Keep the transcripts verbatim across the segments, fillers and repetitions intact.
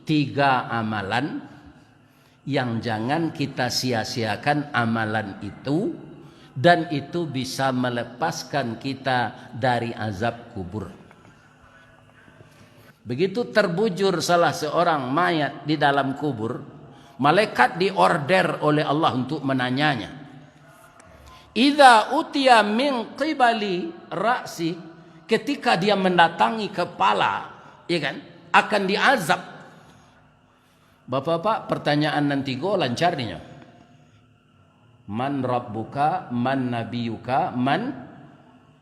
Tiga amalan yang jangan kita sia-siakan amalan itu, dan itu bisa melepaskan kita dari azab kubur. Begitu terbujur salah seorang mayat di dalam kubur, malaikat diorder oleh Allah untuk menanyanya. Idza utiya min qibali ra'si, ketika dia mendatangi kepala, ya kan, akan diazab. Bapak-bapak, pertanyaan nan tigo lancar dinyo. Man rabbuka, man nabiyuka, man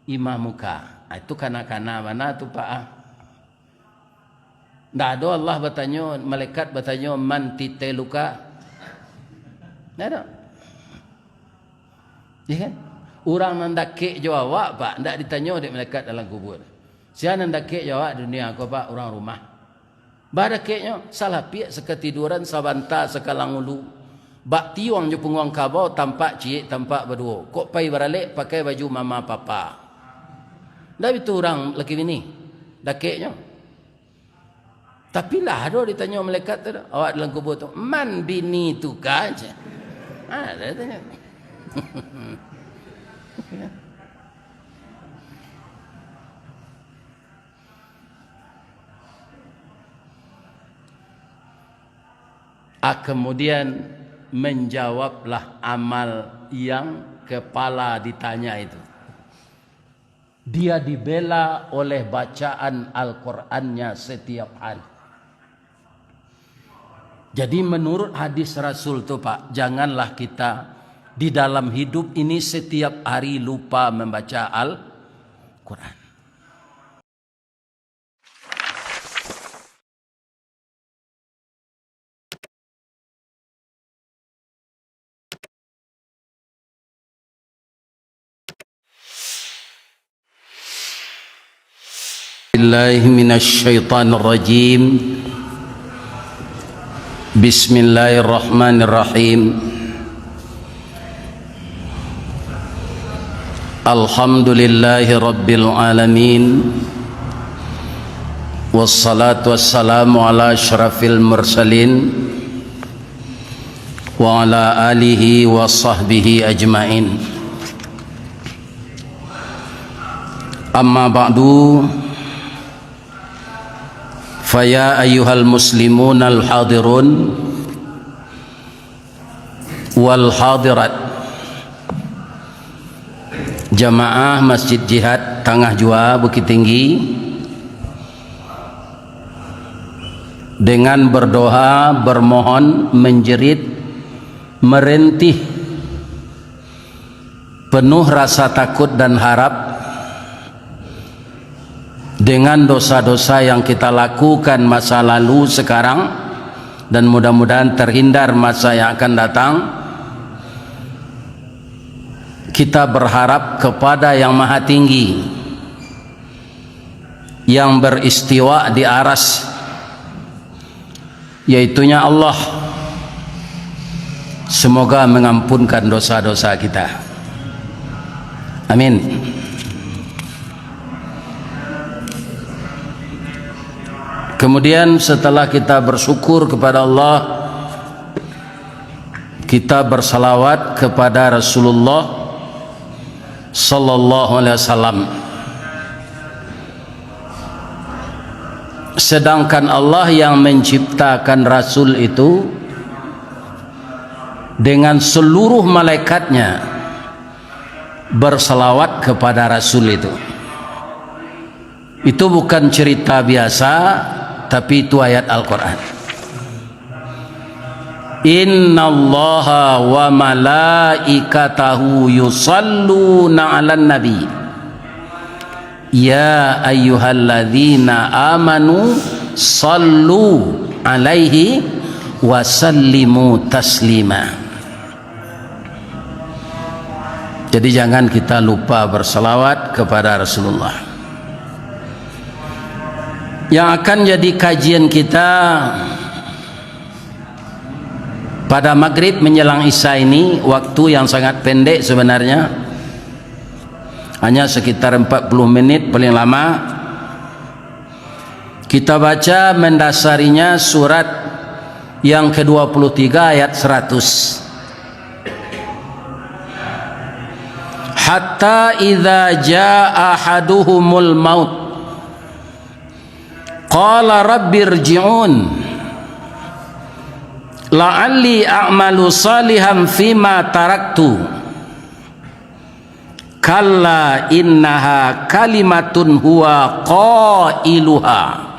imamuka. Ah, itu kana-kana bana tu, Pak, ah. Ndak ado Allah batanyo, malaikat batanyo, "Man titeluka?" Ndak ado. Ya kan? Urang nan dakek jo awak, Pak, ndak ditanyo dek malaikat dalam kubur. Sia nan dakek jo awak dunia ko, Pak, urang rumah. Bah dakeknyo, salapiak sakatiduran, sabanta sakalang ulu. Bak tiuang jo punguang kabau, tampak ciek, tampak baduo. Kok pai baralek, pakai baju mama papa. Ndak bitu urang laki bini. Dakeknyo. Tapi lah ado ditanyo malaikat tu, awak dalam kubur tu, "Man bini tu ka?" Ha, dia tanya. Ah, kemudian menjawablah amal yang kepala ditanya itu. Dia dibela oleh bacaan Al-Qur'annya setiap hari. Jadi, menurut hadis Rasul tu, Pak, janganlah kita di dalam hidup ini setiap hari lupa membaca Al-Quran. Billahi minasyaitanirrajim. Bismillahirrahmanirrahim. Alhamdulillahi rabbil alamin. Wassalatu wassalamu ala asyrafil mursalin wa ala alihi wa sahbihi ajmain. Amma ba'du, faya ayyuhal muslimun al hadirun wal hadirat, jamaah Masjid Jihad Tangah Jua Bukittinggi, dengan berdoa, bermohon, menjerit, merintih, penuh rasa takut dan harap, dengan dosa-dosa yang kita lakukan masa lalu, sekarang, dan mudah-mudahan terhindar masa yang akan datang, kita berharap kepada Yang Maha Tinggi, yang beristiwa di aras, yaitunya Allah, semoga mengampunkan dosa-dosa kita. Amin. Kemudian, setelah kita bersyukur kepada Allah, kita bersalawat kepada Rasulullah sallallahu alaihi wasallam. Sedangkan Allah yang menciptakan Rasul itu dengan seluruh malaikatnya bersalawat kepada Rasul itu. Itu bukan cerita biasa, tapi itu ayat Al-Quran. Innallaha wa malaikatahu yusalluna 'alan nabi. Ya ayyuhalladzina amanu sallu 'alaihi wa sallimu taslima. Jadi, jangan kita lupa bersalawat kepada Rasulullah. Yang akan jadi kajian kita pada maghrib menjelang isya ini, waktu yang sangat pendek sebenarnya, hanya sekitar empat puluh menit paling lama. Kita baca mendasarinya surat yang kedua puluh tiga ayat seratus. "Hatta idza jaa ahaduhumul maut, qala rabbirji'un, la'alli a'malu salihan fima taraktu." "Kalla innaha kalimatun huwa qailuha,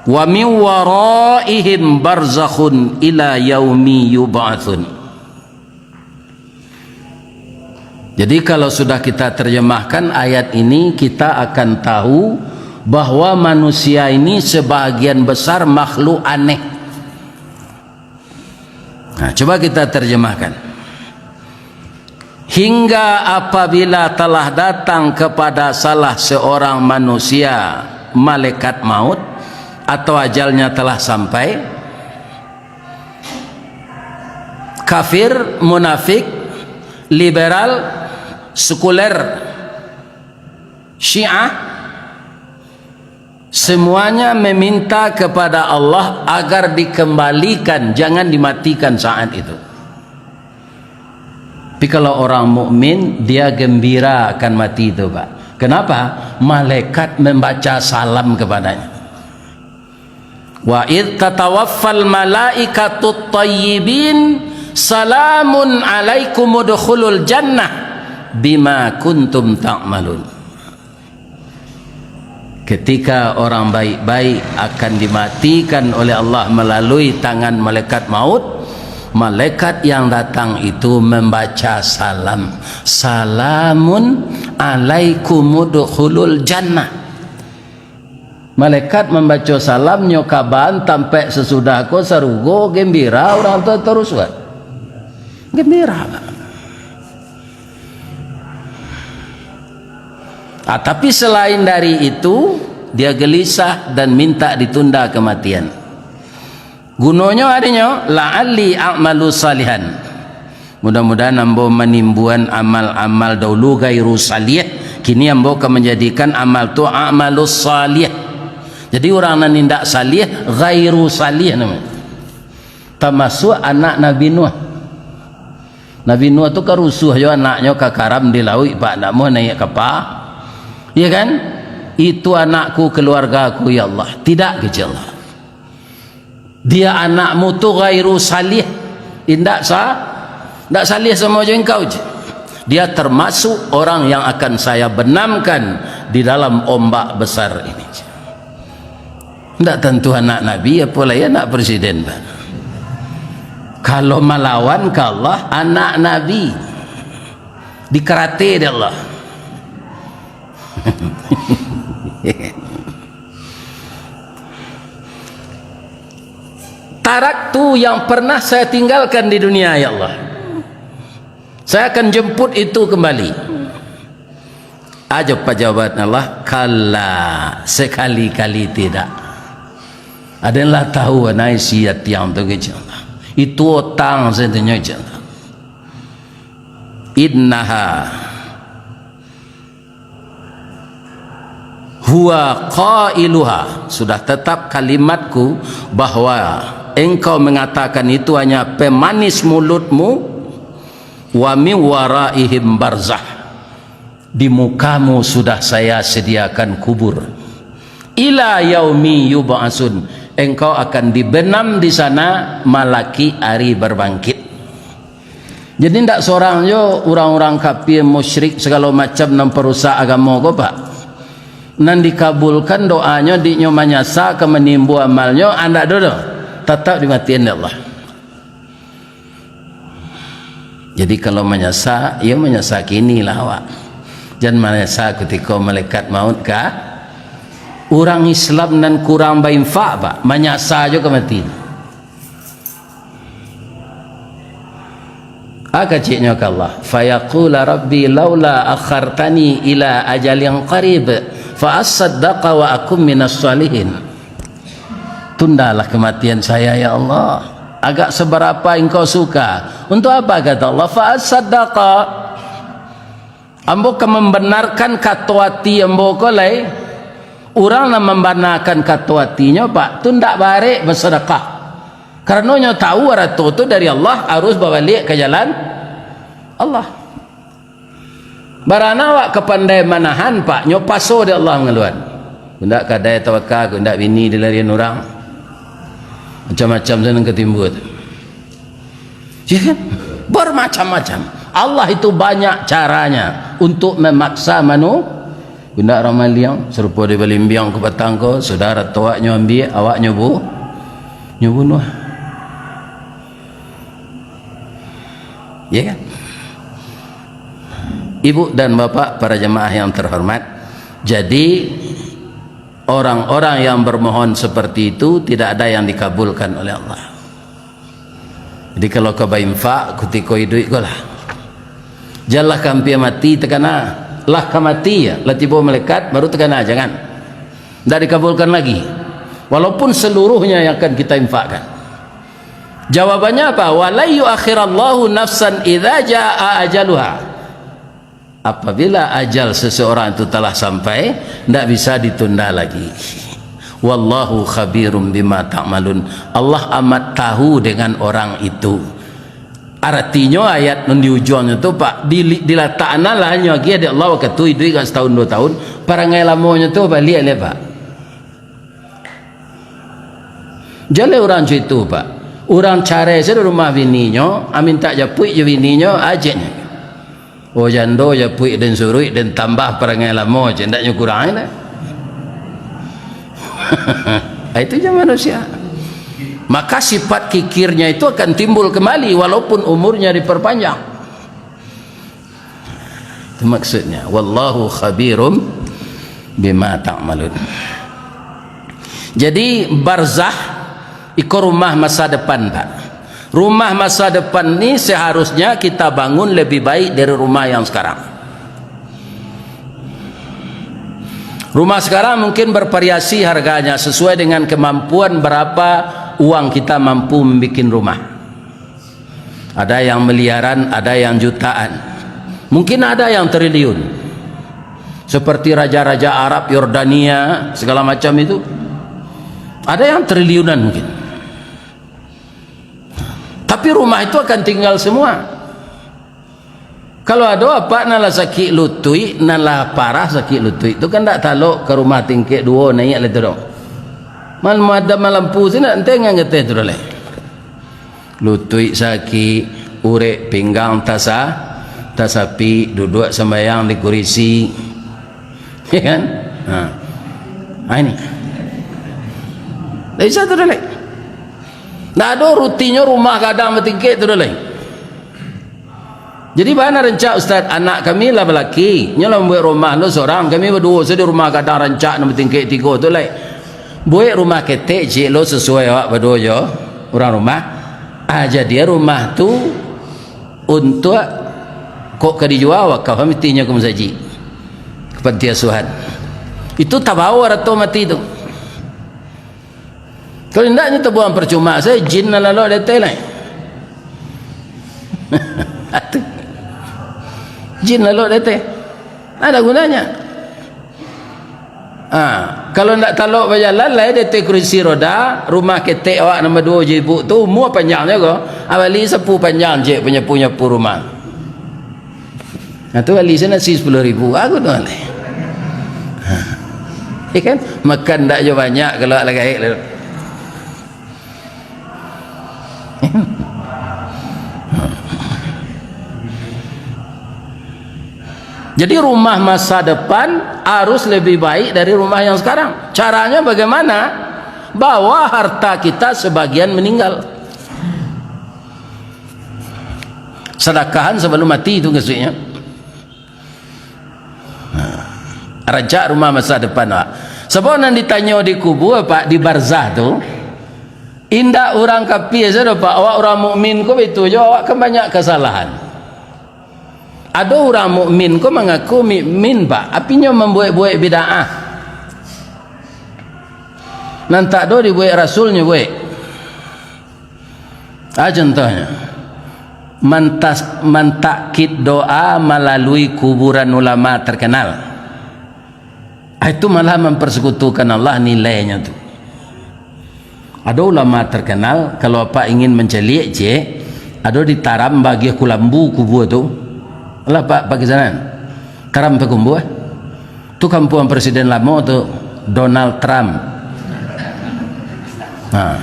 wa min waraihim barzakhun ila yaumi yub'atsun." Jadi, kalau sudah kita terjemahkan ayat ini, kita akan tahu bahwa manusia ini sebahagian besar makhluk aneh. Nah, coba kita terjemahkan. Hingga apabila telah datang kepada salah seorang manusia malaikat maut, atau ajalnya telah sampai, kafir, munafik, liberal, sekuler, Syiah, semuanya meminta kepada Allah agar dikembalikan, jangan dimatikan saat itu. Tapi kalau orang mukmin, dia gembira akan mati itu, Pak. Kenapa? Malaikat membaca salam kepadanya. "Wa idh tatawaffal malaikatut thayyibin, salamun alaikum udkhulul jannah bima kuntum ta'malun." Ketika orang baik-baik akan dimatikan oleh Allah melalui tangan malaikat maut, malaikat yang datang itu membaca salam, "Salamun alaikum udkhulul jannah." Malaikat mambaco salam nyo ka baan tampek sasudah ko sarugo, gembira urang tu taruih, Pak. Gembira. Ah, tapi selain dari itu, dia gelisah dan minta ditunda kematian. Gunonyo adinyo, "La'alli a'malu salihan." Mudah-mudahan ambo manimbuan amal-amal dahulu ghairu salih, kini ambo ka manjadikan amal tu amalus salih. Jadi, urang nan indak salih, ghairu salih namonyo. Tamasuak anak Nabi Nuh. Nabi Nuh tu kan rusuah jo anaknyo, kakaram di lauik, Pak, ndak mau naiak kapa. Iya kan? "Itu anakku, keluargaku, ya Allah." Tidak, kecek Allah. Dia anakmu tu ghairu salih. Indak sa-, indak salih samo jo engkau je. Dia termasuk orang yang akan saya benamkan di dalam ombak besar ini. Indak tantu anak Nabi, apolai anak presiden, Pak. Kalau malawan ka Allah, anak Nabi. Dikarate dek Allah. Taraktu yang pernah saya tinggalkan di dunia, ya Allah. Saya akan jemput itu kembali. Aja pajabat Allah, kalla, sekali-kali tidak. Aden lah tahu, anai sia tiang tu, kecek Allah. Itu utang sajo, kecek Allah. Innaha huwa qailuha, sudah tetap kalimatku bahwa engkau mengatakan itu hanya pemanis mulutmu, wa min waraihim barzah, di mukamu sudah saya sediakan kubur, ila yaumi yub'atsun, engkau akan dibenam di sana malaki ari berbangkit. Jadi, ndak sorang jo urang-urang kafir, musyrik, sagalo macam nan parusak agamo ko, Pak. Nan dikabulkan doanyo, diknyo manyasa ka manimbo amalnyo, andak doh, doh. Tatap dimatian dek Allah. Jadi, kalau manyasa, iyo manyasa kini lah awak. Jan manyasa kutiko malaikat maut ka. Urang Islam nan kurang bainfak, Pak, manyasa jo ka mati. A keceknyo ka Allah, "Fayaqula Rabbi laula akhartani ila ajalin qarib, fa asaddaqa wa akum minas salihin." Tundalah kematian saya, ya Allah. Agak seberapa Engkau suka. Untuk apa, kata Allah, "Fa asaddaqa." Ambo ka mambanarkan kato ati ambo ko lai, Urang nan mambanakan kato atinyo, Pak, tu ndak barek basadakah. Karano nyo tahu arato tu dari Allah, harus babaliak ka jalan Allah. Barana awak ka pandai manahan, Pak, nyo paso dek Allah mangaluan. Kok indak kadai tabaka, kok indak bini dilarian urang. Macam-macam tu nan ka timbua tu. Ya kan? Bermacam-macam. Allah itu banyak caranya untuk memaksa manu-, kok indak urang maliang, sarupo di balimbiang ko patang ko, sudah arato awak nyo ambiak, awak nyo bu-, nyo bunuah. Ya kan? Ibu dan bapak, para jemaah yang terhormat, jadi orang-orang yang bermohon seperti itu tidak ada yang dikabulkan oleh Allah. Jadi kalau ka bainfak, kutiko iduik ko lah. Janlah ka ampia mati takana. Lah ka mati, ya, lah tibo malaikat, baru takana, jangan. Ndak dikabulkan lagi. Walaupun seluruhnya yang akan kita infakkan. Jawabannya apa? "Wa lan yuakhirallahu nafsan idza jaa ajaluha." Apabila ajal seseorang itu telah sampai, ndak bisa ditunda lagi. "Wallahu khabirum bima ta'malun." Allah amat tahu dengan orang itu. Aratinyo ayat nan di ujuangnyo tu, Pak, di-, dilatakannyo lah nyo agiah dek Allah wakatu iduik agak satahun duo tahun, parangai lamonyo tu baliak lai, Pak. Jaleh urang co itu, Pak. Urang carai sajo rumah bininyo, ah, mintak japuik jo bininyo, ajeknyo. Oh, jando japuik den suruik, den tambah parangai lamo, cek ndak nyo kurang, indak? Ah, itu je manusia. Maka sifat kikirnya itu akan timbul kembali walaupun umurnya diperpanjang. Itu maksudnya, "Wallahu khabirum bima ta'malun." Jadi, barzah iko rumah masa depan, Pak. Rumah masa depan ni seharusnya kita bangun lebih baik dari rumah yang sekarang. Rumah sekarang mungkin bervariasi harganya sesuai dengan kemampuan berapa uang kita mampu membuat rumah. Ada yang miliaran, ada yang jutaan. Mungkin ada yang triliun. Seperti raja-raja Arab, Yordania, segala macam itu. Ada yang triliunan mungkin. Tapi rumah itu akan tinggal semua. Kalau ado apak nan lah sakik lutuik, nan lah parah sakik lutuik tu kan ndak talok ka rumah tingkek duo naiak lai tu doh. Mal-, madam malampu tu ndak enteng ngan geteh tu doh lai. Lutuik sakik, urek pinggang tasa-, tasapik, duduak sambayang di kurisi. Ya kan? Ha. Ha, ini. Ndak bisa tu doh lai. Ndak ado rutinyo rumah gadang batingkek tu doh lai. Jadi, bana rancak, Ustaz, anak kami lah balaki, nyo lah mambuek rumah lo sorang, kami baduo sajo di rumah gadang rancak nan batingkek tigo tu lai. Buek rumah ketek ciek lo sasuai awak baduo jo urang rumah. Ah, jadi rumah tu untuak kok ka dijua, wakaf mitihnyo ka masajik, ka panti asuhan. Itu tabao arato mati tu. Kalau indak, nyo tabuang parcuma sajo, jin nan lalok di ateh lai. Jin lalok di ateh. Ndak ado gunonyo. Ha, kalau ndak talok bajalan lai di ateh kurisi roda, rumah ketek awak nan baduo jo ibuk tu, umua panjang juo. Abali sapu panjang cek panyapu-nyapu rumah. Nah, tu bali se nasi sapuluah ribu, aku tu aneh. Ha. Ya kan? Makan ndak jo banyak, kalau lah gaek lah. Jadi, rumah masa depan harus lebih baik dari rumah yang sekarang. Caranya bagaimana? Bawa harta kita sebagian meninggal. Sadakahan sabalum mati tu maksudnyo. Nah, rancak rumah masa depan, Pak. Sabab nan ditanyo di kubua, Pak, di barzah tu, indak urang kapia sajo, Pak. Awak urang mukmin ko baitu jo, awak kan banyak kasalahan. Ado urang mukmin ko mangaku mukmin, Pak, tapi nyo mambuek-buek bid'ah. Nan tak do dibuek Rasul nyo buek. Ah, contohnyo, mantas-, mantakkik doa malalui kuburan ulama terkenal. Ah, itu malah mempersekutukan Allah nilainyo tu. Ado ulama terkenal, kalau apak ingin mancaliak, ciek, ado di Taram bagian Kulambu kubua tu. Alah, Pak, Pakisanan. Taram Pakumbuah. Tu kampuang presiden lamo tu, Donald Trump. Nah,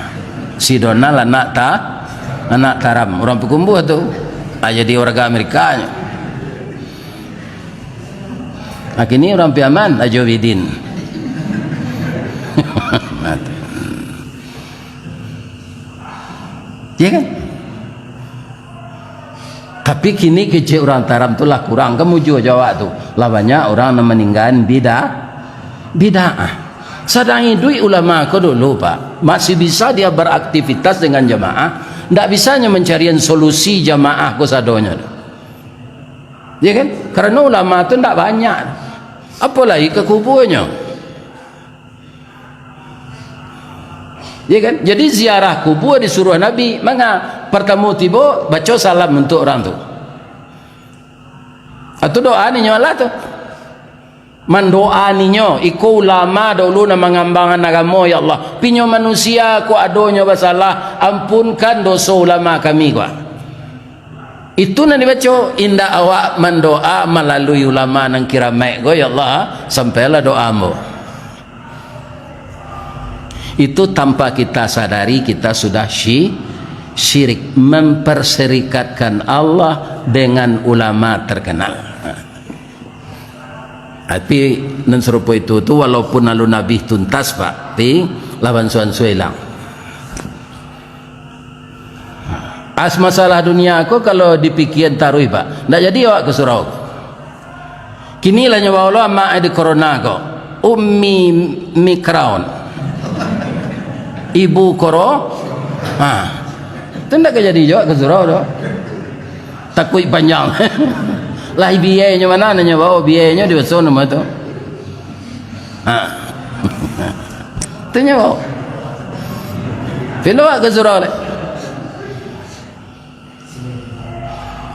si Donald anak ta-, anak Taram, urang Pakumbuah tu. Ah, jadi warga Amerika. Nah, kini urang Piaman, Ajo Widin. Nah, tu. Ya kan? Tapi kini kecek urang Taram tu lah kurang, kan mujua jo awak tu. Lah banyak urang nan maninggaan bida-, bid'ah. Sadang iduik ulama ko dulu, Pak, masih bisa dia beraktivitas dengan jamaah, ndak bisa nyo mancarian solusi jamaah ko sadonyo tu. Ya kan? Karano ulama tu ndak banyak. Apolai ka kubuanyo. Ya kan? Jadi ziarah kubua disuruah Nabi. Manga? Partamo tibo, baco salam untuak urang tu. Atau doa ninyo alah tu. Mandoa ninyo, iko ulama dahulu nan mangambangan agamo, ya Allah. Pinyo manusia ko adonyo basalah, ampunkan doso ulama kami ko. Itu nan dibaco, indak awak mandoa malalui ulama nan kiramaik ko, ya Allah, sampailah doa ambo. Itu tanpa kita sadari, kita sudah syi-, syirik, memperserikatkan Allah dengan ulama terkenal. Tapi, nan sarupo itu tu, walaupun alun abih tuntas, Pak, tapi lah bansua-ansua ilang. As masalah dunia ko, kalau dipikian taruih, Pak, ndak jadi awak ka surau. Kini lah nyo bawa lo amak di corona ko. Ummi Mikron. Ibu Koro-, ha. Tu ndak ka jadi jo awak ka surau tu. Takuik panjang. Lah biainyo mano, nyo bawa biainyo di baso namo tu. Ha. Tu nyo bawa. Pilo awak ka surau lai.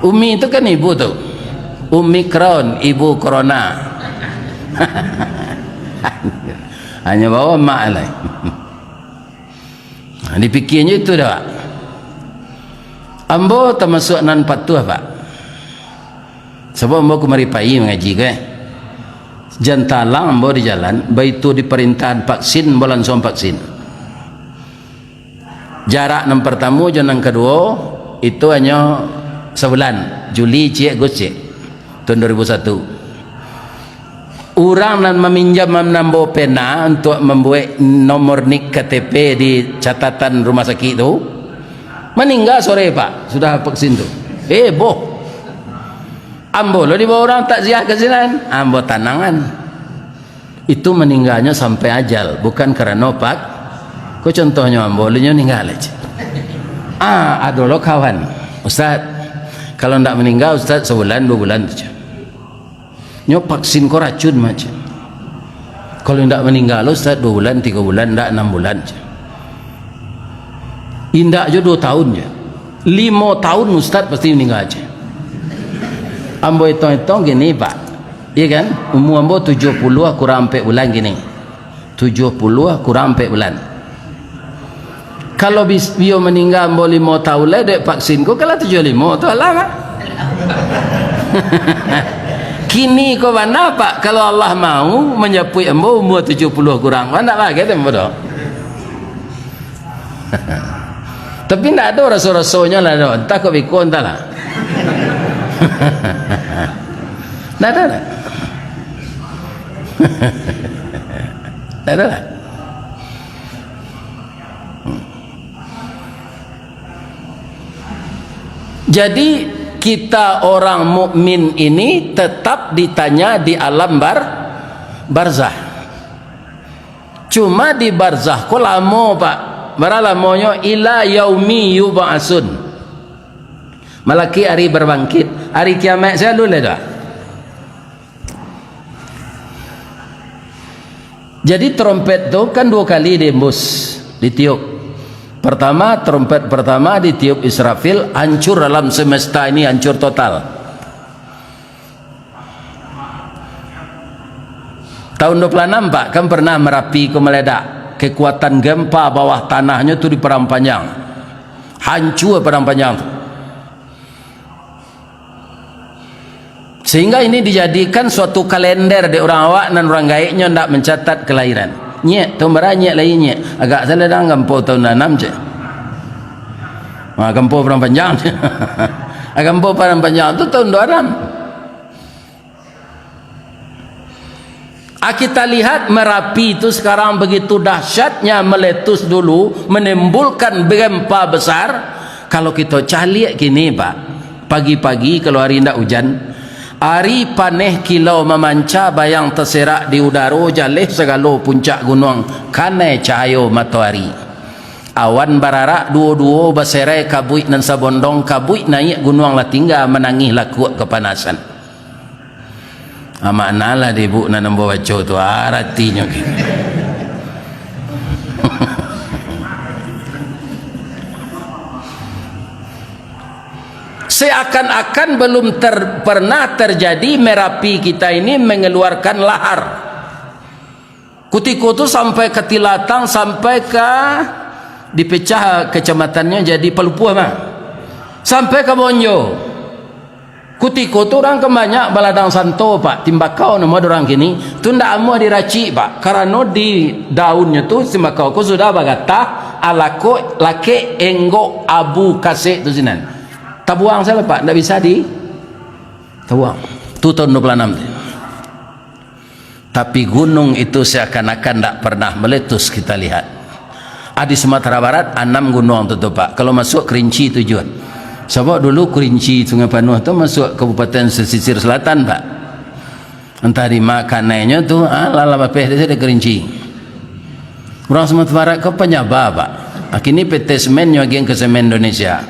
Umi tu kan ibu tu. Omikron, ibu corona. Hanyo bawa mak lai. Nah, dipikianyo itu dah, Pak. Ambo tamasuak nan patuah, Pak. Sabab ambo kamari pai mangaji ko, eh. Jan talang ambo di jalan, baitu diparintahan vaksin, ambo lansuang vaksin. Jarak nan partamo jo nan kaduo, itu hanyo sabulan, Juli ciek, Agus ciek, tahun dua ribu satu. Urang nan maminjam ambo pena untuak mambuek nomor nik K T P di catatan rumah sakik tu, maningga sore, Pak, sudah vaksin tu. Eh, boh. Ambo lo dibawa urang takziah ka sinan, ambo tanangan. Itu maningganyo sampai ajal, bukan karano pak-, ko contohnyo ambo, ulunyo ningga lai, ceh. Ah, ado lo kawan, "Ustaz, kalau ndak maningga, Ustaz, sabulan, duo bulan tu, ceh. Nyo vaksin ko racun mah, ceh. Kalau ndak maningga lo, Ustaz, duo bulan, tigo bulan, ndak anam bulan, ceh. Indak jo duo tahun, ceh. Limo tahun, Ustaz, pasti maningga, ceh." Ambo etong-etong kini, Pak. Iya kan? Umua ambo tujuah puluah kurang ampek bulan kini. Tujuah puluah kurang ampek bulan. Kalau bis-, iyo maningga ambo limo tahun lai dek vaksin ko, kalau tujuah limo tu alah, Pak. Kini ko bana, Pak, kalau Allah mau manjapuik ambo umua tujuah puluah kurang, Pak, ndak bagai tu ambo doh. Tapi ndak ado raso-rasonyo lah doh. Antah kok beko, antahlah. Ndak ado lah. Ndak ado lah. Jadi, kita orang mukmin ini tetap ditanya di alam bar-, barzah. Cuma di barzah ko lamo, Pak. Bara lamonyo? Ila yaumi yub'atsun. Malaki ari babangkit, ari kiamaik se alun lai doh. Jadi, trompet tu kan duo kali diembus, ditiup. Pertama, trompet pertama ditiup Israfil, hancur alam semesta ini, hancur total. Tahun dua puluh anam, Pak, kan pernah Merapi ko meledak. Kekuatan gempa bawah tanahnyo tu di Padang Panjang. Hancua Padang Panjang tu. Sehingga ini dijadikan suatu kalender dek urang awak nan urang gaeknyo ndak mancatat kalahiran. Nyek, tahun bara nyek lai nyek. Agak salah dah, gampo tahun anam cek. Ha, gampo Padang Panjang. Ha, gampo Padang Panjang tu tahun dua anam. Ah, kita lihat Merapi itu sekarang begitu dahsyatnya meletus dulu, menimbulkan gempa besar. Kalau kita caliak kini, Pak, pagi-pagi kalau hari indak hujan, ari paneh kilau mamanca, bayang taserak di udaro, jaleh sagalo puncak gunuang, kanai cahayo matoari. Awan bararak duo-duo, baserai kabuik nan sabondong, kabuik naiak gunuang lah tingga, manangih lakuak kapanasan. Ah, maknalah di buku nan ambo baco tu, ah, aratinyo kini. Seakan-akan belum ter-, pernah terjadi Merapi kita ini mengeluarkan lahar. Kutiko tu sampai ka Tilatang, sampai ka, dipecah kecamatannya jadi Palupuah mah. Sampai ka Bonjo. Kutiko tu urang kan banyak baladang santo, Pak. Timbakau namo urang kini. Tu ndak amuah diracik, Pak. Karano di daunnyo tu timbakau ko sudah bagatah, alakok, lakek, enggok, abu, kasek tu sinan. Tabuang sajo, Pak. Ndak bisa di tabuang. Tu tahun dua puluh anam tu. Tapi gunung itu seakan-akan ndak pernah meletus kita lihat. Ah, di Sumatera Barat, anam gunuang tu, tu, Pak. Kalau masuak Kerinci tujuan. Sabab dulu Kerinci, Sungai Panuh tu masuak Kabupaten Pesisir Selatan, Pak. Antah di ma kanainyo tu, ah, lah, lah bapeh tu sudah Kerinci. Urang Sumatera Barat ko panyaba, Pak. Ah, kini P T Semen nyo agiah ka Semen Indonesia.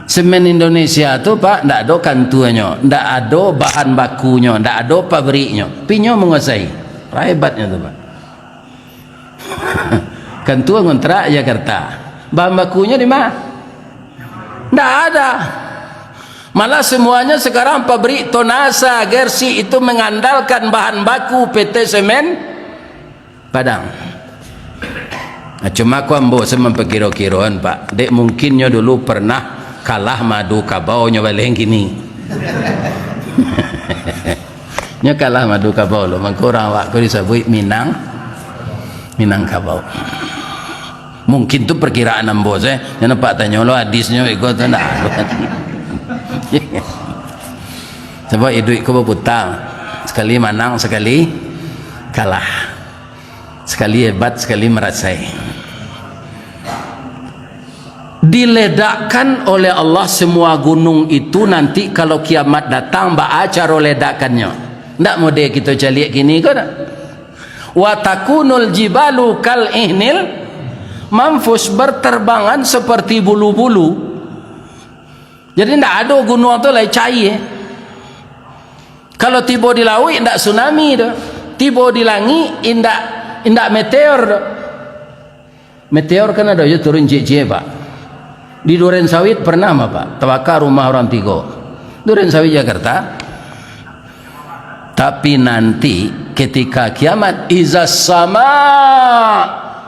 Semen Indonesia tu, Pak, ndak ado kantuanyo, ndak ado bahan bakunyo, ndak ado pabriknyo. Tapi nyo manguasai. Hebatnyo tu, Pak. Kantua ngontrak Jakarta. Bahan bakunyo di ma? Ndak ada. Malah semuanya sekarang pabrik tonase, gersik itu mengandalkan bahan baku P T Semen Padang. Nah, cuma ko ambo se mampakiro-kiroan, Pak. Dek mungkin nyo dulu pernah kalah madu kabau nyo baleh kini. Nyo kalah madu kabau lo, mangko urang awak ko disabuik Minang, Minangkabau. Mungkin tu perkiraan ambo se, nyo nampak tanyo lo hadisnyo iko tu ndak. Sabab iduik ko baputa, sakali manang, sakali kalah. Sakali hebat, sakali marasai. Diledakkan oleh Allah semua gunung itu nanti kalau kiamat datang, baa caro ledakannyo? Ndak model kito caliak kini ko, ndak? Wa takunul jibalu kal ihnil manfush, berterbangan seperti bulu-bulu. Jadi, ndak ado gunuang tu lai cair. Kalau tibo di lauik, indak tsunami doh. Tibo di langik, indak, indak meteor doh. Meteor kan ado jo turun ciek-ciek, Pak. Di Duren Sawit pernah mah, Pak, tabaka rumah urang tigo. Duren Sawit, Jakarta. Tapi nanti ketika kiamat, izas sama,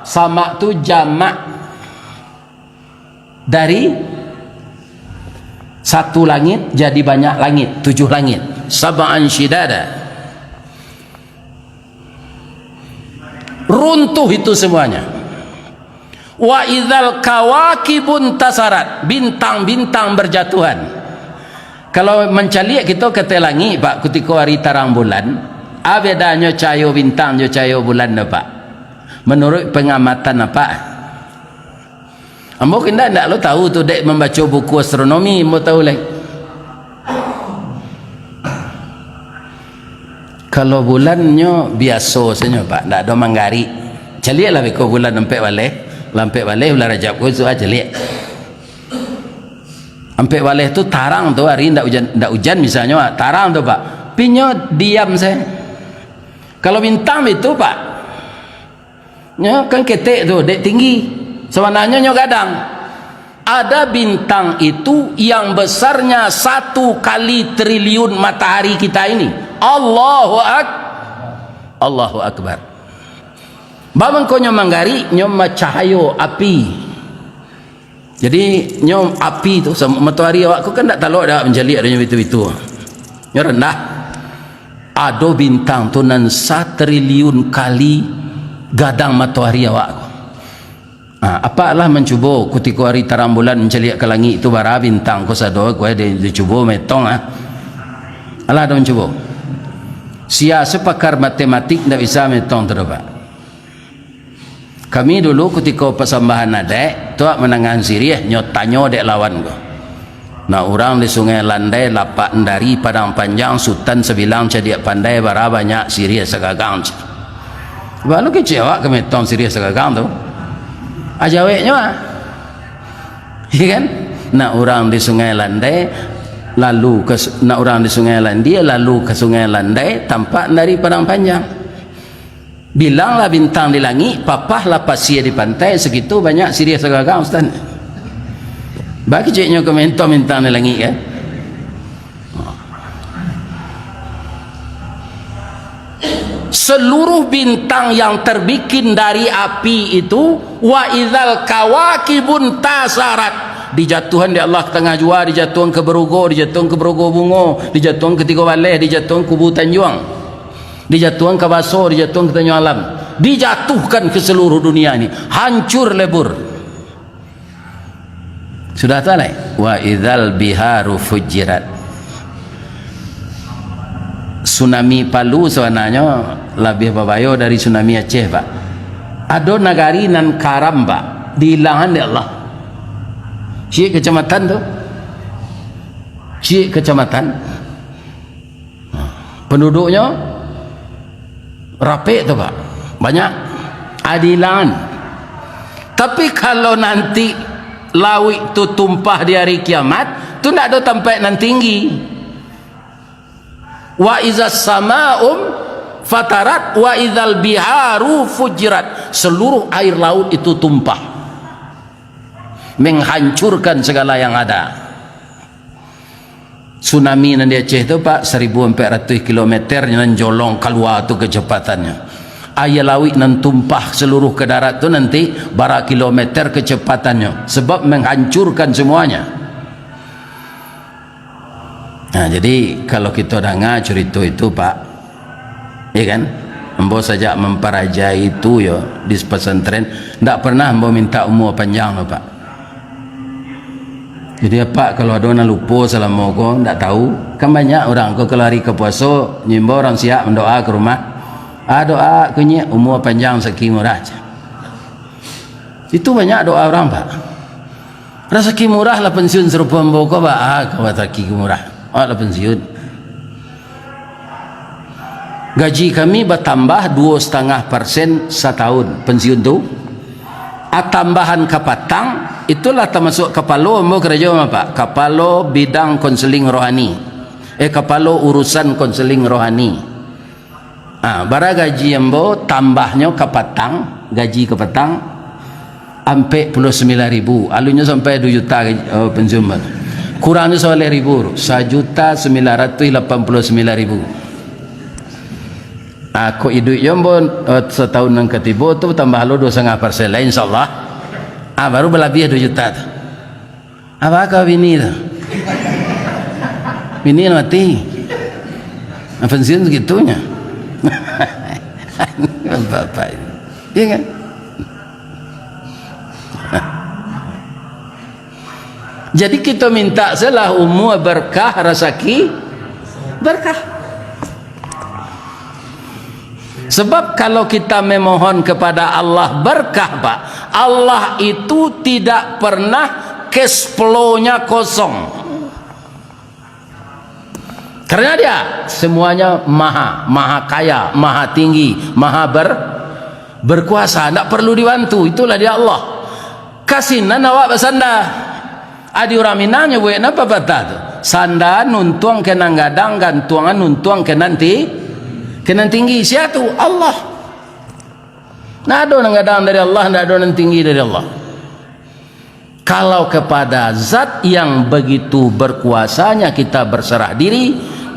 sama tu jamak dari satu langit jadi banyak langit, tujuh langit. Sab'an syidada. Runtuh itu semuanya. Wa idzal kawakibun tasarat, bintang-bintang berjatuhan. Kalau mancaliak kito ka ateh langik, Pak, kutiko ari tarang bulan, a bedanyo cahayo bintang jo cahayo bulan tu, Pak? Menurut pengamatan Apak? Ambo indak, indak lo tahu tu, dek mambaco buku astronomi, ambo tahu lai. Kalau bulannyo biaso sajo, Pak, ndak ado manggarik. Caliaklah beko bulan ampek baleh, lah ampek baleh bulan Rajab ko, isuak ah caliak. Ampek baleh tu tarang tu, ari ndak ujan, ndak ujan misalnyo, ah, tarang tu, Pak. Tapi nyo diam sajo. Kalau bintang itu, Pak, nyo kan ketek tu, dek tinggi. Sabananyo nyo gadang. Ada bintang itu yang besarnya satu kali triliun matahari kita ini. Allahu Ak-, Allahu Akbar. Bamangko nyo manggarik, nyo macahayo api. Jadi, nyo api tu, sam-, matoari awak ko kan ndak talok dek awak mancaliak dek nyo bitu-bitu. Nyo randah. Ado bintang tu nan satriliun kali gadang matoari awak ko. Ha, apak lah mancubo kutiko ari tarang bulan mancaliak ka langik tu, bara bintang ko sado, ko di, dicubo metong, ah. Alah ado mancubo. Sia se pakar matematik ndak bisa metong tu doh, Pak. Kami dulu kutiko pasambahan adaik, tu manangahan siriah, nyo tanyo dek lawan ko. Nak urang di Sungai Landai, Lapak Endari, Padang Panjang, Sutan Sabilang, Cadiak Pandai, bara banyak siriah sagagang, ceh. Baru kecek awak ka metong siriah sagagang tu. Ajaweknyo, ah. Iya kan? Nak urang di Sungai Landai, lalu ke su-, nak urang di Sungai Landia, lalu ke Sungai Landai, tampak dari Padang Panjang. Bilanglah bintang di langik, papahlah pasia di pantai, sakitu banyak siriah sagagang, Ustaz. Bakeceknyo ka metong bintang di langik, kan? Seluruh bintang yang terbikin dari api itu, wa idzal kawakibun tasarat, dijatuhan dek Allah ka tangah jua, dijatuhan ka Barugo, dijatuhan ka Barugo Bungo, dijatuhan ka Tigo Baleh, dijatuhan ka Kubu Tanjuang, dijatuhan ka Baso, dijatuhan ka Tanjuang Alam, dijatuhkan ke seluruh dunia ini, hancur lebur. Sudah tu lai, wa idzal biharu fujirat. Tsunami Palu sabananyo labiah babayo dari tsunami Aceh, Pak. Ado nagari nan karam, Pak, diilangan dek Allah. Ciek kacamatan tu. Ciek kacamatan. Penduduknyo rapek tu, Pak. Banyak. Adilan. Tapi kalau nanti lauik tu tumpah di hari kiamat, tu ndak ado tampek nan tinggi. Wa izas sama'um fatarat wa izal biharu fujirat. Seluruh air laut itu tumpah. Menghancurkan segala yang ada. Tsunami nan di Aceh tu, Pak, saribu ampek ratuih kilometer nan jolong kalua tu kacepatannyo. Aia lauik nan tumpah saluruh ka darat tu nanti bara kilometer kacepatannyo, sabab manghancurkan samuanya. Nah, jadi, kalau kito danga curito itu, Pak, Iya kan? Ambo sajak mamparajai itu yo di pesantren, ndak pernah ambo minta umua panjang doh, Pak. Jadi, apak kalau ado nan lupo salamo ko, ndak tahu, kan banyak urang ko kalau ari ka puaso, nyo imbau urang siap mandoa ka rumah. Ah, doa ko nyiak, umua panjang, rasaki murah. Itu banyak doa urang, Pak. Rasaki murah lah pensiun sarupo ambo ko, Pak. Ah, ka rasaki murah. Awak lah pensiun. Gaji kami batambah duo satangah persen satahun pensiun tu. A, tambahan kapatang, itulah tamasuak kapalo ambo karajo ma, Pak. Kapalo bidang konseling rohani. Eh, kapalo urusan konseling rohani. Ah, bara gaji ambo tambahnyo kapatang, gaji kapatang, ampek puluah sambilan ribu. Alunnyo sampai duo juta gaji, oh, pensiun ambo. Kurangnyo sabaleh ribu, sajuta sambilan ratuih lapan puluah sambilan ribu. Ah, kok iduik jo ambo, eh, satahun nan katibo tu tambah lo duo satangah persen lah, insyaallah. Ah, baru balabiah duo juta tu. Apo ka bini tu? Bini lah mati. Nah, pensiun segitunyo. Bapak ini. Iya kan? Jadi, kito minta salah umua berkah, rasaki berkah. Sebab kalau kita memohon kepada Allah berkah, Pak, Allah itu tidak pernah cash flow-nya kosong. Karena Dia semuanya maha, maha kaya, maha tinggi, maha ber-, berkuasa, ndak perlu dibantu, itulah Dia Allah. Ka sinan awak basanda. Adi urang Minang nyabuik nan papatah tu. Sanda nuntuang ka nan gadang, gantuangan nuntuang ka nan ti-, ka nan tinggi. Sia tu? Allah. Ndak ado nan gadang dari Allah, ndak ado nan tinggi dari Allah. Kalau kepada Zat yang begitu berkuasanya kita berserah diri,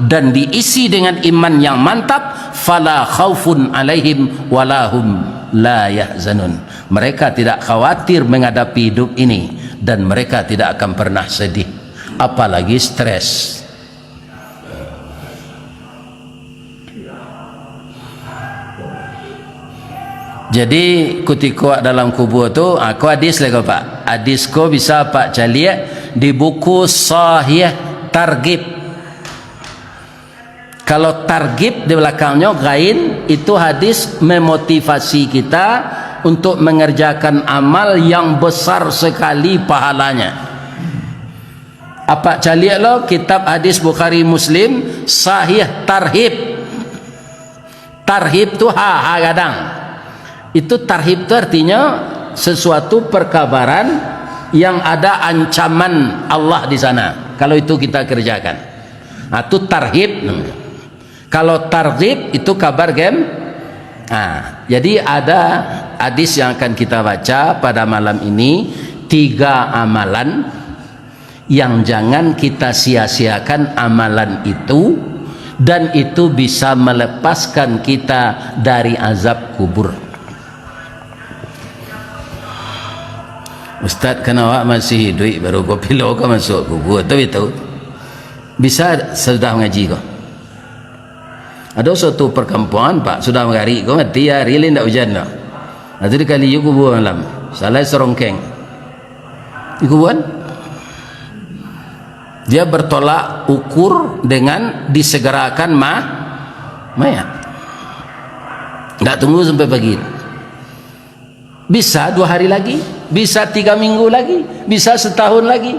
dan diisi dengan iman yang mantap, fala khaufun alaihim walahum la yahzanun. Mereka tidak khawatir menghadapi hidup ini, dan mereka tidak akan pernah sedih, apalagi stres. Jadi, kutiko awak dalam kubua tu, ah, ko hadis lah ko, Pak. Hadis ko bisa Pak caliak di buku Sahih Targhib. Kalau targhib di belakangnya ghain, itu hadis memotivasi kita untuk mengerjakan amal yang besar sekali pahalanya. Apak caliak lo kitab hadis Bukhari Muslim, Sahih Tarhib. Tarhib tu ha, ha gadang. Itu tarhib tu artinya sesuatu perkabaran yang ada ancaman Allah di sana. Kalau itu kita kerjakan. Nah, itu tarhib namanya. Kalau targhib itu kabar gem. Nah, jadi ada hadis yang akan kita baca pada malam ini, tiga amalan yang jangan kita sia-siakan amalan itu, dan itu bisa melepaskan kita dari azab kubur. Ustaz, kan awak masih hiduik, baru ko pilo ka masuak kubur, tu itu. Bisa sudah mangaji ko. Ado suatu parkampuangan, Pak, sudah magarik ko, mati ari, lai ndak ujan doh. Nah, tu dikali jo kubua malam. Salai sarongkeng. Di kuburan. Dia bertolak ukur dengan disegerakan ma-, mayat. Ndak tunggu sampai pagi. Bisa dua hari lagi, bisa tiga minggu lagi, bisa setahun lagi.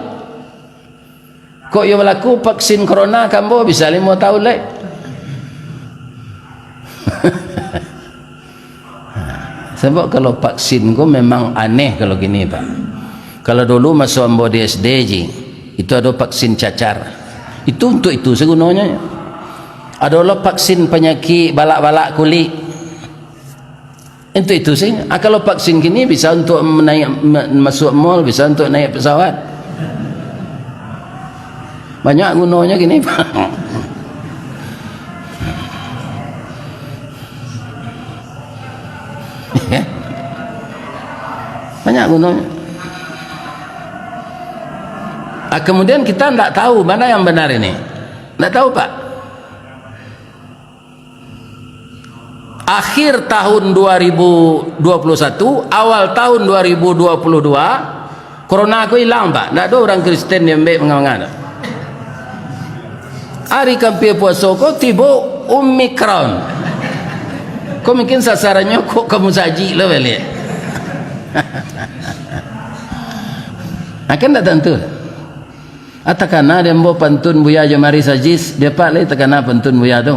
Kok iyo balaku vaksin corona ka ambo bisa limo tahun lai? Sabab kalau vaksin ko memang aneh kalau kini, Pak. Kalau dulu maso ambo di S D ji, itu ado vaksin cacar. Itu untuk itu sagunonyo. Ado lo vaksin panyakik balak-balak kulik. Untuk itu sajo. Ah, kalau vaksin kini bisa untuk menaik, ma-, masuk mall, bisa untuk naik pesawat. Banyak gunonyo kini, Pak. Banyak gunonyo. Ah, kemudian kita ndak tahu mana yang benar ini. Ndak tahu, Pak. Akhir tahun dua ribu dua puluh satu, awal tahun dua ribu dua puluh dua, corona ko ilang, Pak. Ndak ado urang Kristen di ambek manga-manga tu. Ari ka ampia puaso ko tibo Omicron. Ko mungkin sasarannyo kok ka musajik lo baliak. Akan ndak tantu. Ah, takana dek ambo pantun Buya Jamaris Aziz, dek Apak lai takana pantun Buya tu?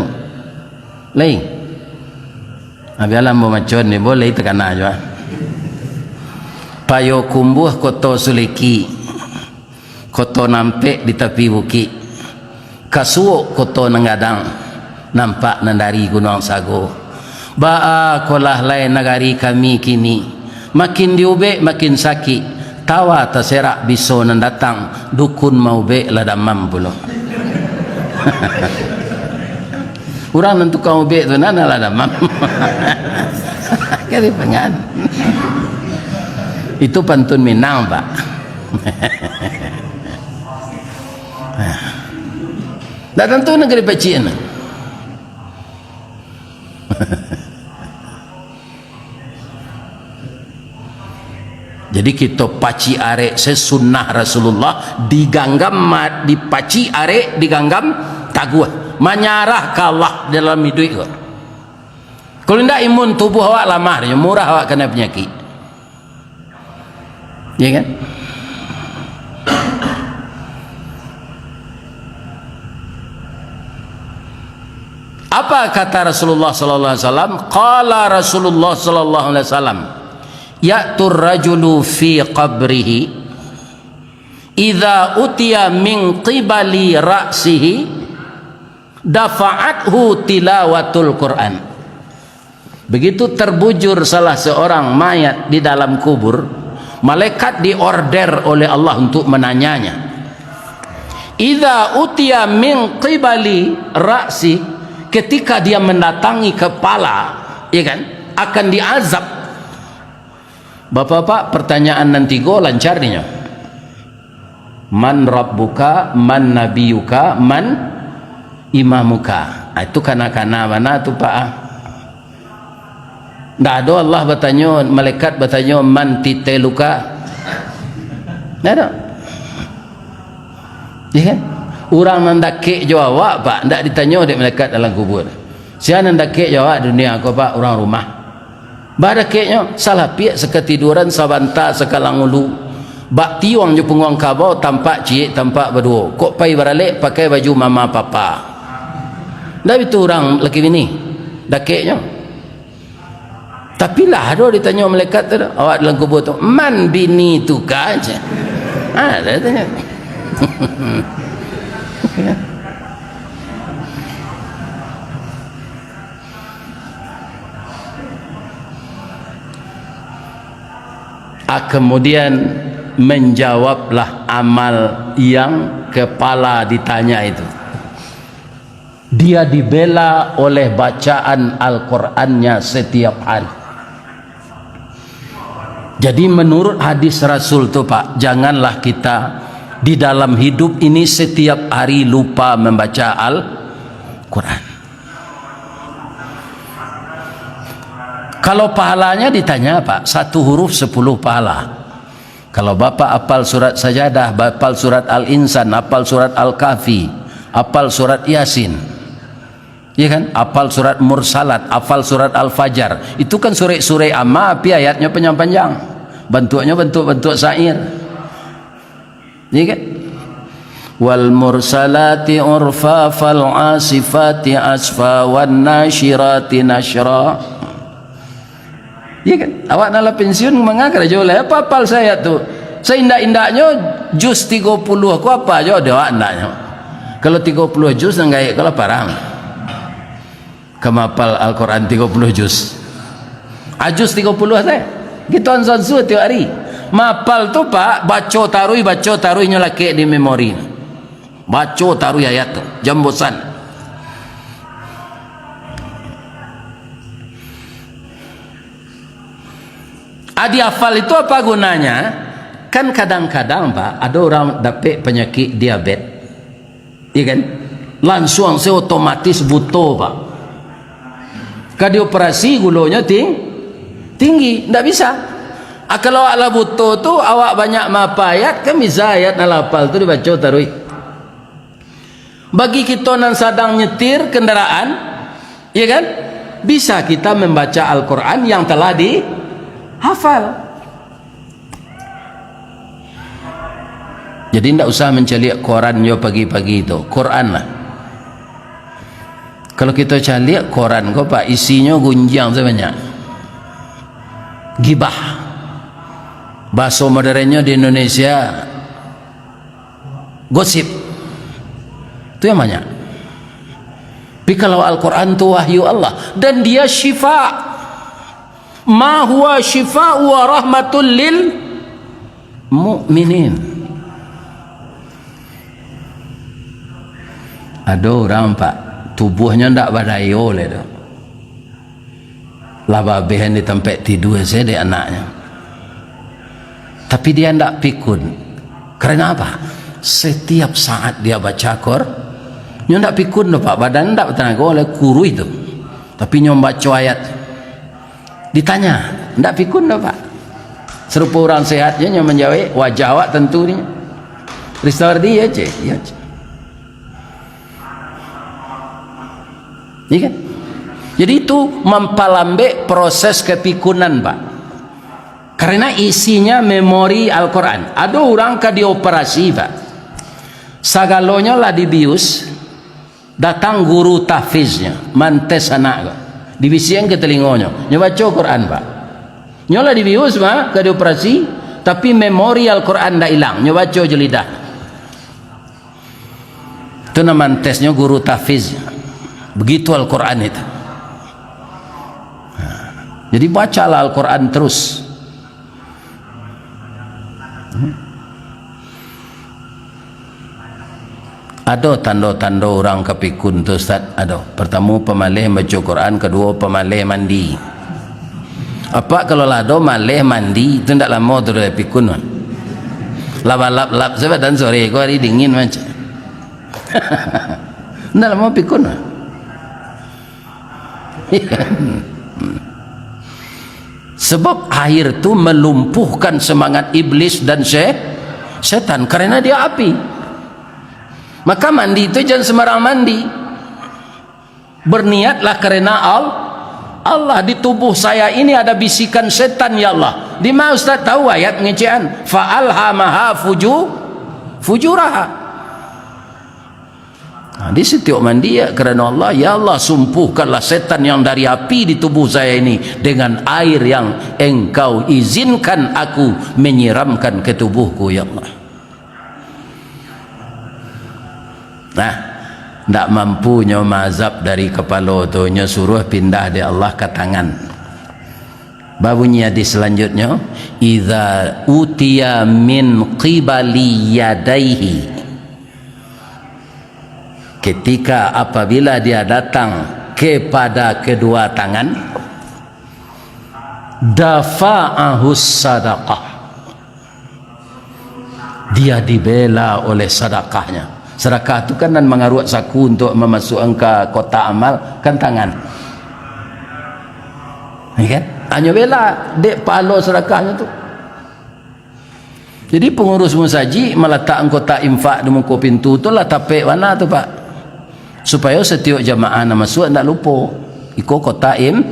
Lai. Ah, bialah ambo macon dek ambo, lai takana juo, ah. Payokumbuah Koto Suliki, koto nan ampek di tapi bukik. Kasuok koto nan gadang, nampak nan dari Gunuang Sago. Baa kolah lai nagari kami kini, makin diubek makin sakik, tawa taserak biso nan datang, dukun maubek lah damam pulo. Urang nan tukang ubek tu nan lah damam. Kali pangan. Itu pantun Minang, Pak. Ndak tantu nagari pacik na. Jadi kito pacik arek se sunnah Rasulullah, diganggam ma-, dipacik arek, diganggam taguah, manyarah ka Allah dalam iduik ko. Kalau indak, imun tubuah awak lamah, murah awak kana panyakik. Ya kan? Apa kata Rasulullah sallallahu alaihi wasallam? Qala Rasulullah sallallahu alaihi wasallam, "Ya'tur rajulu fi qabrihi, idza utiya min qibali ra'sihi, dafa'athu tilawatul Qur'an." Begitu terbujur salah seorang mayat di dalam kubur, malaikat diorder oleh Allah untuk menanyanya. Idza utiya min qibali ra'si, ketika dia mendatangi kepala, ya kan, akan diazab. Bapak-bapak, pertanyaan nan tigo lancar dinyo. Man rabbuka, man nabiyuka, man imamuka. Ah, itu kana-kana bana tu, Pak, ah. Ndak ado Allah batanyo, malaikat batanyo, "Man titeluka?" Ndak ado. Ya kan? Urang nan dakek jo awak, Pak, ndak ditanyo dek malaikat dalam kubua. Sia nan dakek jo awak dunia ko, Pak, urang rumah. Badakeknyo, salapiak sakatiduran, sabanta sakalang ulu. Bak tiuang jo punguang kabau, tampak ciek, tampak baduo. Kok pai baralek, pakai baju mama papa. Ndak bitu urang laki bini? Dakeknyo. Tapi lah ado ditanyo malaikat tu, awak dalam kubua tu, "Man bini tu ka?" Ha, ado ditanyo. Ah, kemudian menjawablah amal yang kepala ditanya itu. Dia dibela oleh bacaan Al-Qur'annya setiap hari. Jadi, menurut hadis Rasul tu, Pak, janganlah kita di dalam hidup ini setiap hari lupa membaca Al-Qur'an. Kalau pahalanya ditanya, Pak, satu huruf sepuluh pahala. Kalau Bapak apal surat Sajadah, apal surat Al-Insan, apal surat Al-Kahfi, apal surat Yasin, ya kan? Apal surat Mursalat, apal surat Al-Fajar. Itu kan surek-surek amma, tapi ayatnyo panjang-panjang. Bantuaknyo bantuak-bantuak syair. Iya kan? "Wal mursalati urfa, fal asifati asfa, wan nasyirati nasyra." Iya kan? Awak nan lah pensiun, manga karajo lai? Apa apal se ayat tu? Saindak-indaknyo, juz tigo puluh ko apa jo dek awak andaknyo? Kalau tigo puluh juz, nan gaek ko lah parang. Ka maapal Al-Quran tigo puluh juz. A, juz tigo puluh sajo. Gitu anso-anso tiok ari. Maapal tu, Pak, baco taruih, baco taruih, nyo lakek di memori. Baco taruih ayat tu, jan bosan. A, diafal itu apa gunanya? Kan kadang-kadang, Pak, ado urang dapek panyakik diabet. Iya kan? Lansuang se otomatis buto, Pak. Ka dioperasi gulonyo ting-, tinggi, ndak bisa. A, kalau awak lah buto tu, awak banyak maapa ayat, kan bisa ayat nan lah apal tu dibaco taruih. Bagi kito nan sadang nyetir kendaraan, iya kan? Bisa kita membaca Al-Quran yang telah dihafal. Jadi, ndak usah mancaliak koran jo pagi-pagi tu. Quran lah. Kalau kito caliak koran ko, Pak, isinyo gunjiang sabanyak. Gibah. Bahaso moderennyo di Indonesia, gosip. Tu yang banyak. Tapi kalau Al-Quran tu wahyu Allah. Dan dia syifa. "Ma huwa syifa'u wa rahmatul lil mu'minin." Ado urang, Pak, tubuahnyo ndak badayo lai doh. Lah babehan di tampek tidua sajo dek anaknyo. Tapi dia ndak pikun. Karena apa? Setiap saat dia baca Qur-, nyo ndak pikun doh, Pak. Badan ndak batanago lai, kuruih tu. Tapi nyo baco ayat. Ditanya, ndak pikun doh, Pak. Sarupo urang sehat je nyo manjawek, wajah awak tantu ni. Ristawardi, ya, cek? Ya, cek. Iya kan? Jadi itu mampalambek proses kapikunan, Pak. Karena isinya memori Al-Quran. Ado urang ka dioperasi, Pak. Sagalonyo lah dibius, datang guru tahfiznyo, mantes anak ko. Dibisiakan ka talingonyo, nyo baco Quran, Pak. Nyo lah dibius, Pak, ka dioperasi, tapi memori Al-Quran ndak ilang, nyo baco jo lidah. Tu nan mantesnyo guru tahfiz. Begitu Al-Quran itu. Ha. Jadi, bacalah Al-Quran terus. Ado tando-tando urang ka pikun tu, Ustaz? Ado. Partamo, pamaleh baco Quran, kaduo, pamaleh mandi. Apak, kalau lah ado maleh mandi, tu ndak lamo tu dari pikun, man. Lah balap-lap sajo badan sore ko, hari dingin, man. Ndak lamo pikun, man. Sebab air tu melumpuhkan semangat iblis dan se-, setan, karena dia api. Maka mandi tu jan sembarang mandi. Berniatlah karena Al-, Allah. Di tubuh saya ini ada bisikan setan, ya Allah. Di mana Ustaz tahu ayat ngecekan? Fa alhamaha fuju-, fujuraha. Nah, di setiap mandi, ya, karena Allah, ya Allah, sumpuhkanlah setan yang dari api di tubuh saya ini dengan air yang Engkau izinkan aku menyiramkan ke tubuhku, ya Allah. Nah, ndak mampu nyo maazab dari kapalo tu, nyo suruah pindah dek Allah ka tangan. Babunyi hadis salanjutnyo, "Idza utiya min qibali yadaihi." Ketika, apabila dia datang kepada kedua tangan, dafa'ahus sadaqah. Dia dibela oleh sadakahnya. Sadakah tu kan nan mangaruak saku untuk mamasuakan ka kotak amal, kan tangan. Ya kan? Hanyo bela dek pahalo sadakahnyo tu. Jadi, pangurus musajik malatakkan kotak infak di muko pintu tu lah tapek bana tu, Pak. Supayo satiok jamaah nan masuak ndak lupo, iko kotak im-,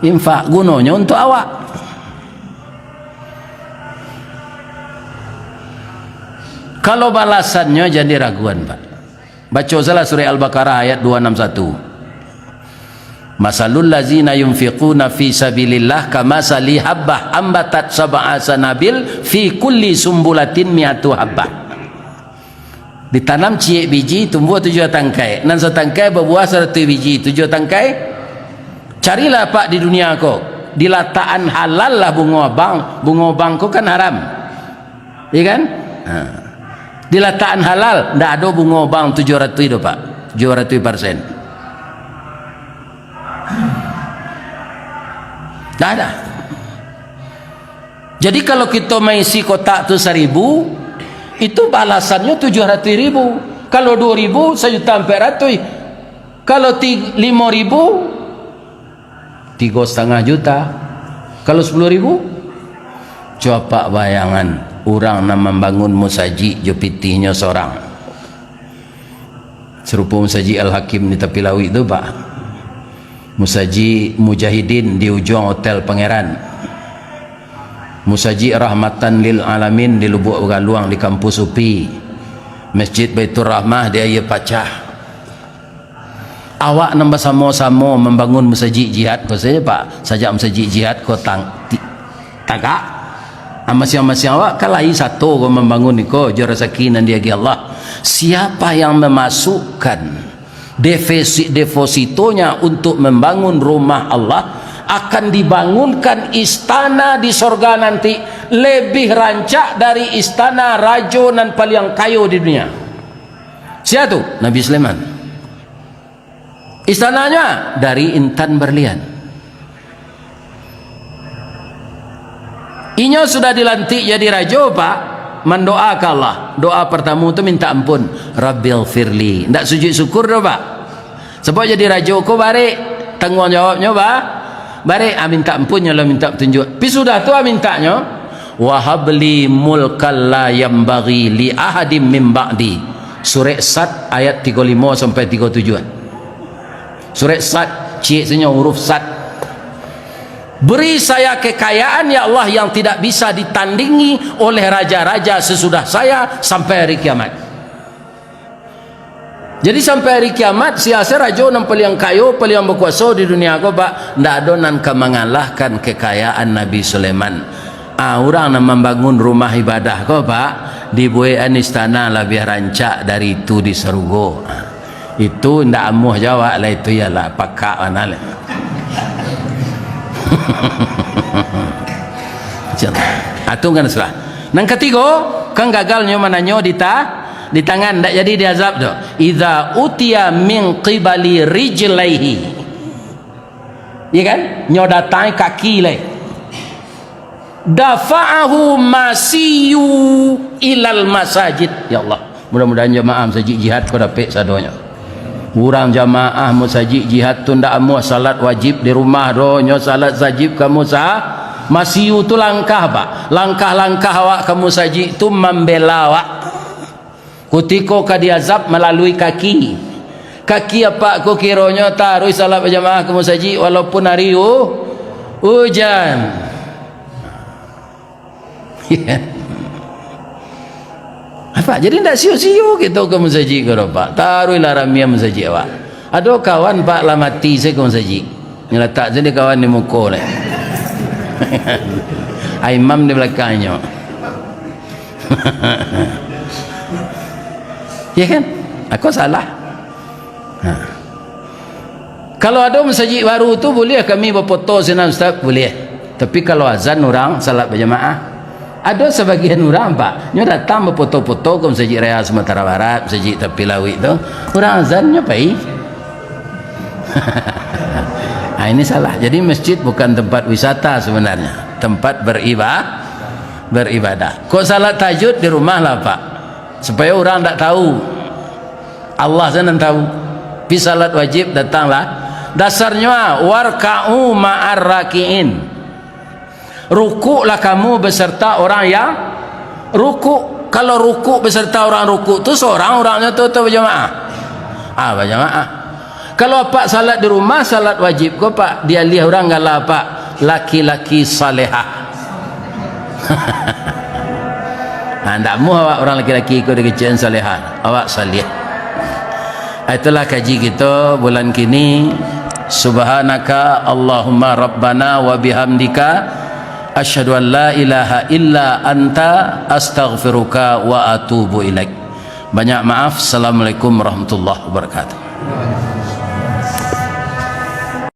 infak, gunonyo untuak awak. Kalau balasannyo jan diraguan, Pak. Baco sajolah surah Al-Baqarah ayat dua enam satu. "Masalul lazina yunfiquna fi sabilillah kamasali habbah ambatat sab'a sanabil fi kulli sumbulatin mi'atu habbah." Ditanam ciek biji, tumbuah tujuah tangkai. Nan satangkai babuah saratuih biji, tujuah tangkai. Carilah, Pak, di dunia ko. Dilatakan halal lah bungo abang. Bungo abang ko kan haram. Iya kan? Ha. Dilatakan halal, ndak ado bungo abang tujuah ratuih do, Pak. Tujuah ratuih persen. Ndak ada. Jadi, kalau kito maisi kotak tu saribu, itu balasannyo tujuah ratuih ribu. Kalau duo ribu, sajuta ampek ratuih. Kalau ti-, limo ribu, tigo satangah juta. Kalau sapuluah ribu, coba bayangan, urang nan mambangun musajik jo pitihnyo sorang. Sarupo Musajik Al-Hakim di tapi lauik tu, Pak. Musajik Mujahidin di ujuang Hotel Pangeran. Musajik Rahmatan Lil Alamin di Lubuak Bagaluang di Kampus UPI. Masjid Baitur Rahmah di Aia Pacah. Awak nan basamo-samo mambangun musajik jihad ko sajo, Pak. Sajak musajik jihad ko tang-, ti-, tagak. Ah, masiang-masiang awak kan lai sato ko mambangun iko jo rasaki nan diagiah Allah. Siapa yang memasukkan defosi-, depositonya untuk membangun rumah Allah, akan dibangunkan istana di sorga nanti lebih rancak dari istana rajo nan paliang kayo di dunia. Sia tu? Nabi Sulaiman. Istananyo dari intan berlian. Inyo sudah dilantik jadi rajo, Pak, mandoa ka Allah. Doa partamo tu minta ampun, "Rabbighfirli." Ndak sujud syukur doh, Pak. Sabab jadi rajo ko barek, tangguang jawabnyo ba-, barek, ah, minta ampun nyo lah, minta patunjuak. Pi sudah tu, ah, mintanyo, "Wahabli mulkan la yambaghi li ahadim min ba'di." Surek Sad ayat tigo limo sampai tigo tujuah. Surek Sad, ciek sajo huruf Sad. "Beri saya kekayaan, ya Allah, yang tidak bisa ditandingi oleh raja-raja sesudah saya sampai hari kiamat." Jadi, sampai hari kiamat, sia se rajo nan paliang kayo, paliang bakuaso di dunia ko, Pak, ndak ado nan ka mangalahkan kekayaan Nabi Sulaiman. Ah, urang nan mambangun rumah ibadah ko, Pak, dibuekan istana labiah rancak dari itu di sarugo. Ah, itu ndak amuah jawab lah, itu ialah pakak bana lah. Ah, tu kan sudah. Nan katigo, kan gagal nyo mananyo di ta-, Di tangan, ndak jadi diazab tu. Idza utiya min qibali rijlaihi. Iya kan? Nyo datang kaki lai. Dafa'ahu masiyyu ilal masajid. Ya Allah, mudah-mudahan jamaah masajik Jihad ko dapek sadonyo. Urang jamaah masajik Jihad tu ndak amuah salat wajib di rumah doh, nyo salat sajik ka musa-, masiyyu tu langkah, Pak. Langkah-langkah awak ka masajik tu mambela awak. Kutiko ka diazab malalui kaki. Kaki apak ko kironyo taruih salat bajamaah ka masajik walaupun ari u-, ujan. Apak, jadi ndak sio-sio kito ka masajik ko, Pak. Taruihlah ramiah masajik awak. Ado kawan, Pak, lah mati se ka masajik. Nyo latak se di kawan di muko deh. Ai imam di balakangnyo. Ya kan? Ako salah. Ha. Kalau ado masajik baru tu, buliah kami bafoto sinan, Ustaz? Buliah. Tapi kalau azan urang salat bajamaah, ado sabagian urang, Pak, nyo datang bafoto-foto ka Masajik Raya Sumatera Barat, Masajik Tapi Lauik tu. Urang azan nyo pai. Ha, ini salah. Jadi masjid bukan tempat wisata sebenarnya, tempat beriba-, beribadah. Kok salat tahajud di rumah lah, Pak, supaya urang ndak tahu. Allah sajo nan tahu. Pi salat wajib datanglah. Dasarnyo, ah, warka'u ma'ar raki'in. Rukuklah kamu beserta orang yang rukuk. Kalau rukuk beserta orang rukuk tu, sorang urang nyo tu, tu bajamaah? Ah, bajamaah. Kalau apak salat di rumah, salat wajib ko, Pak, dialiah urang gala, Pak, laki-laki salehah. Ha, ndak amuah awak urang laki-laki ko dikecek salehah, awak saleh. Itulah kaji kito bulan kini. Subhanaka Allahumma Rabbana wa bihamdika, asyhadu an la ilaha illa anta, astaghfiruka wa atubu ilaik. Banyak maaf. Assalamualaikum warahmatullahi wabarakatuh.